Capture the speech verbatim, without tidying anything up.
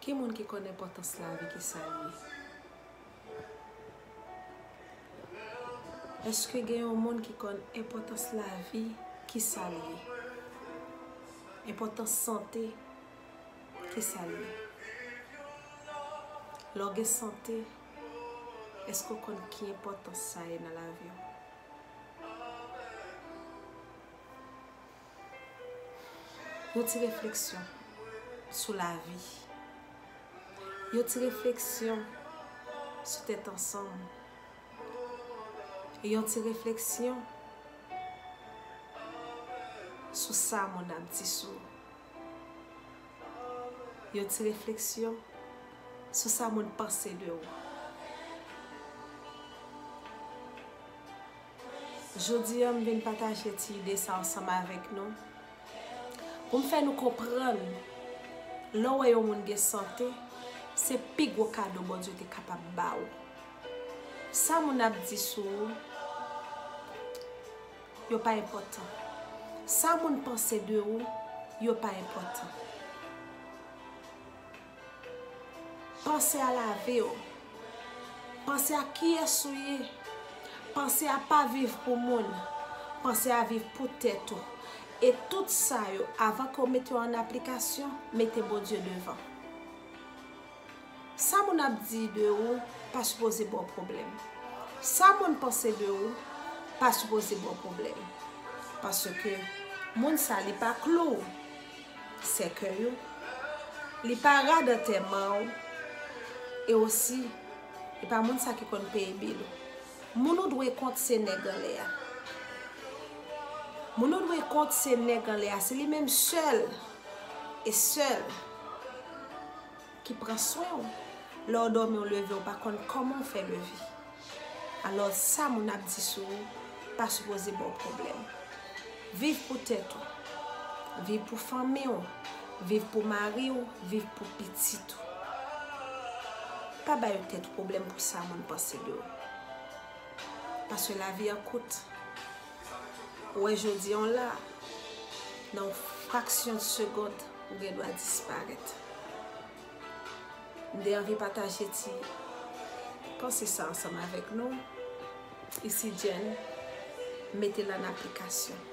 Ki moun ki konn enpòtans lavi, ki sa l ye? Èske gen yon moun ki konn enpòtans lavi, ki sa l ye? Enpòtans sante, ki sa l ye? Lè w gen sante, èske w konn ki enpòtans sa ye nan lavi w? Yon ti refleksyon sou lavi. Yon ti refleksyon sou tèt ansanm. Yon ti refleksyon sou sa moun ap di sou ou. Yon ti refleksyon sou sa moun panse de ou. Jodi a, m vin pataje ti ide sa ansanm avèk nou, pou m fè nou konprann, lè w wè yon moun gen sante, se pi gwo kado Bondye te kapab ba ou. Sa moun ap di sou ou, yo pa enpòtan. Sa moun panse de ou, yo pa enpòtan. Panse a lavi w. Panse a kiyès ou ye. Panse a pa viv pou moun. Panse a viv pou tèt ou. E tout sa yo, avan ke w mete yo an aplikasyon, mete Bondye devan. Sa moun ap di de ou pa sipoze ba w pwoblèm. Sa moun panse de ou pa sipoze ba w pwoblèm. Paske moun sa, li pa klou w sèkèy ou, li pa rad antèman w, e osi, li pa moun sa ki konn peye bil ou. Moun ou dwe kont se nèg anlè a. Moun ou dwe kont se nèg anlè a, se li menm sèl e sèl ki pran swen w. Lè w dòmi, w leve, w pa konn kòman w fè leve. Alò, sa moun ap di sou ou pa sipoze ba w pwoblèm. Viv pou tèt ou. Viv pou fanmi w. Viv pou mari w. Viv pou pitit ou. Pa ba yo tèt pwoblèm pou sa moun panse de ou. Paske lavi an kout. Ou wè jodi a w la, nan yon fraksyon de segond, ou gen dwa disparèt. M te anvi pataje ti panse sa ansanm avèk nou. Isi Jen, mete l an aplikasyon.